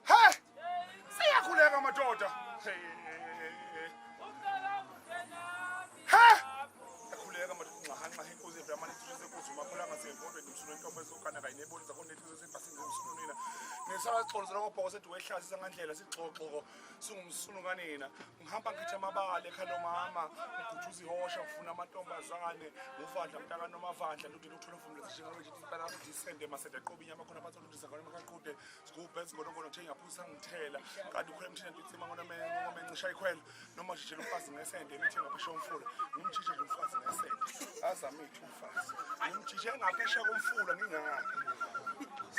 He! Siyakhuleka madoda. He! Yakhuleka madoda nxahanxa inkosi evamane isizwe senkosi umakhula ngasempondweni msunu entombi esokana kanye neboni zakho nethizo sebhasini ngomsunu nina. Ngisala sixolozela kobhoko sethi wehlasi sangandlela sixoxoko singumsunu kanina. Ngihamba ngikhetha amabala ekhaya lomama ngigujuza ihosha ngifuna amantombazane nguvandla mntaka nomavandla lude luthola mfumule zishinga nje impela disende masende qoba inyama khona phansi oludisa khona makaqhude sigubhe ezingolongolo ngithe ngiyaphuza ngithela kanti ukhwela emthini ngitsima ngona ngoma encisha ikhwela noma shishela umfazi ngesende imithi ngaphesheya umfula ngimjije nje umfazi ngesende azamithe umfazi ngimjije ngaphesheya komfula ngingaka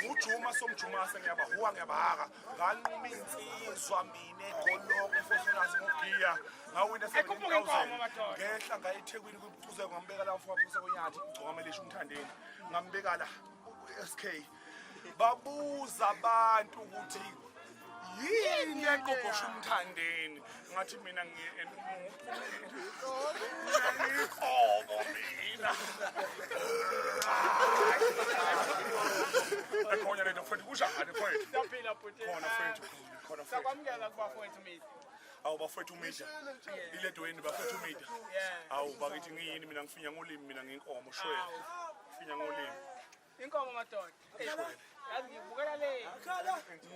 ngujuma somjumase ngiyabahuwa ngiyabahaka nganquma insizwa mina egoloko efosonazi ngogiya ngawina 17000 ngehla ngaye eThekwini kwibucuzeko ngambeka la mfowethu usekonyathi igcokamelisha umthandeni ngambeka la SK babuza abantu ukuthi yini eqoqosha umthandeni ngathi mina ngiyinkomo mina ekhona lento mfethu kunjani mfethu Siyaphila bhuti. khona mfethu khona mfethu Siyakwamukela kubafowethu mina. Awu bafethu umida. Iledweni bafethu umida. Awu bakithi ngiyini mina ngifinya ngolimi mina nginkomo shwele. Ngifinya ngolimi. Inkomo madoda. Yazi ngibukela le.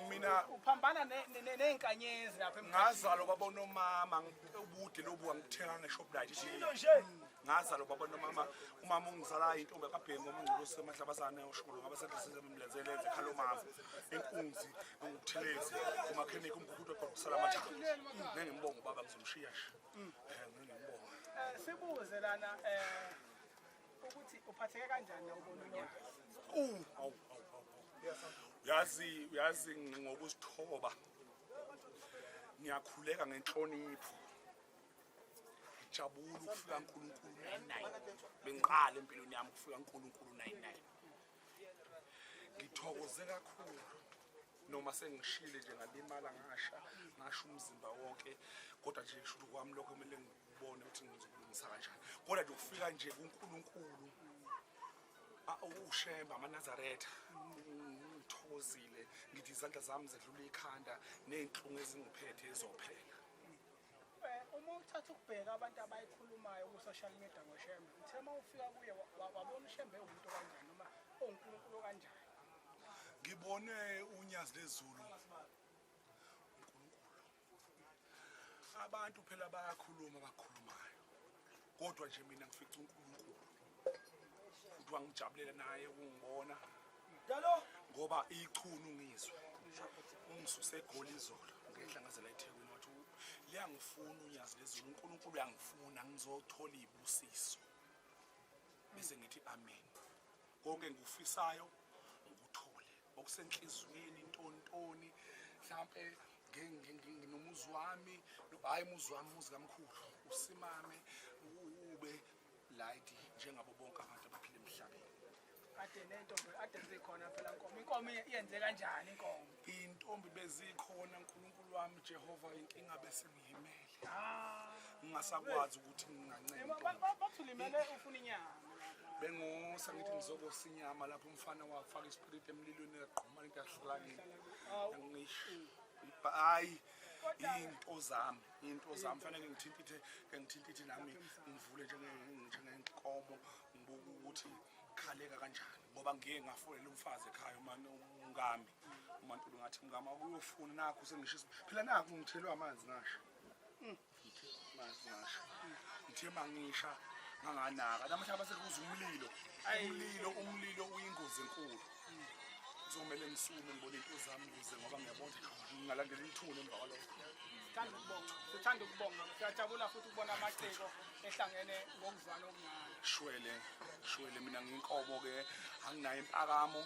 Mina uphambana nezinkanyezi lapha emkhathini. Ngazalwa baba nomama ubude lobu angithenga ngeShoprite nje. Ngazalwa baba nomama umama ungizalayo intombi kaBhengu umngcolosi emahlabazane osholo ngabe sesemlenzelenze khalomama inkunzi ungubuthelezi umakhenikhi umkhulu ekhona kusala amathambo ngeke ngimbonge ubaba ngizomshiya nje ngeke ngimbonge. Sibuze lana ukuthi uphatheke kanjani na ubona unyaka? Awu awu awu. Yazi uyazi ngokuzithoba ngiyakhuleka ngenhlonipho. Ngijabula ukufika uNkulunkulu 99. Bengiqala empilweni yami ukufika uNkulunkulu 99. Ngithokoze kakhulu noma sengishile nje ngalimala ngasha ngasho umzimba wonke kodwa nje kusho kwami lokho kumele ngibone ukuthi ngizokulungisa kanjani kodwa nje ukufika nje kuNkulunkulu uShembe amaNazaretha ngithokozile ngithi izandla zami zedlula ikhanda nezinhlungu ezingiphethe ezophela. Uma uthatha ukubheka abantu abayikhulumayo ku-social media ngoShembe, uthe uma ufika kuye wabona uShembe ewumuntu kanjani noma owuNkulunkulu kanjani? Ngibone unyazi lezulu uNkulunkulu. Abantu phela bayakhuluma abakhulumayo, kodwa nje mina ngifica uNkulunkulu futhi wangijabulela naye ukungibona ngoba ichunu ngizwe ungisuse eGoli izolo ngehla ngazela eThekwini wathi liyangifuna unyazi lezulu uNkulunkulu uyangifuna ngizothola izibusiso bese ngithi amen konke engikufisayo ngikuthole okusenhliziyweni intontoni mhlampe nginomuzi wami hhayi umuzi wami umuzi kamkhulu usimame ube light njengabo bonke abantu abaphila emhlabeni. Kade nentombi ade zikhona phela nkomo. Inkomo iyenze kanjani inkomo? Intombi bezikhona uNkulunkulu wami Jehova inkinga bese ngilimele. Ngingasakwazi ukuthi nginganceda. Bathi ulimele ufuna inyama. Bengosa ngithi ngizokosa inyama lapho umfana wafaka ispirit emlilweni yagquma into yahlala kimi. Ngisho hayi into zami into zami fanele ngithintithe ngithintithe nami ngivule njengenkomo ngibuka ukuthi khaleka kanjani ngoba ngiye ngafonela umfazi ekhaya umane umkami uMantulu ngathi mkami akuyofuna nakho sengishisa phela nakho ngithelwe amanzi ngasho amanzi ngasho ngithe mangisha nganganaka namhlanje basekuza umlilo umlilo umlilo uyingozi enkulu kuzomele ngisume ngibone into zami ukuze ngoba ngiyabona ngingalandela ithuna emva kwalokho. Sithanda ukubonga, sithanda ukubonga. Siyajabula futhi ukubona amaciko ehlangene ngokuzwana okungaka. Shwele, shwele mina nginkomo ke anginayo impakamo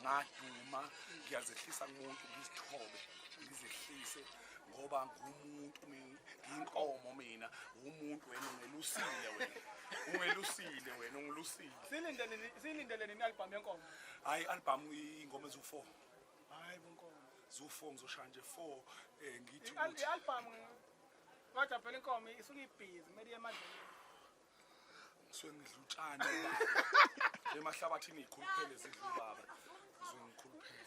ngaduma ngiyazehlisa kumuntu ngizithobe ngizehlise. Ngoba ngumuntu mina, ngiyinkomo mina, umuntu wena ungelusile wena. Ungelusile wena, ungilusile. Silindele ni- silindele nini album yenkomo? Hayi, album ingoma eziwu-4. Hayi bonkomo. Ziwu-4, ngizoshaya nje 4 ngithi ukuthi I-album kodwa phela inkomo isuke ibhizi kumele iye emadlelweni. Ngisuke ngidla utshani baba. Emahlabathini ikhuluphele zidla ubaba. Ngisuke ngikhuluphele.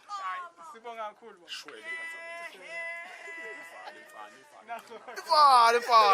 Hayi, sibonga kakhulu baba. Shwele ngazakuthi. Ivale mfana, ivale. Nakho. Ivale mfana.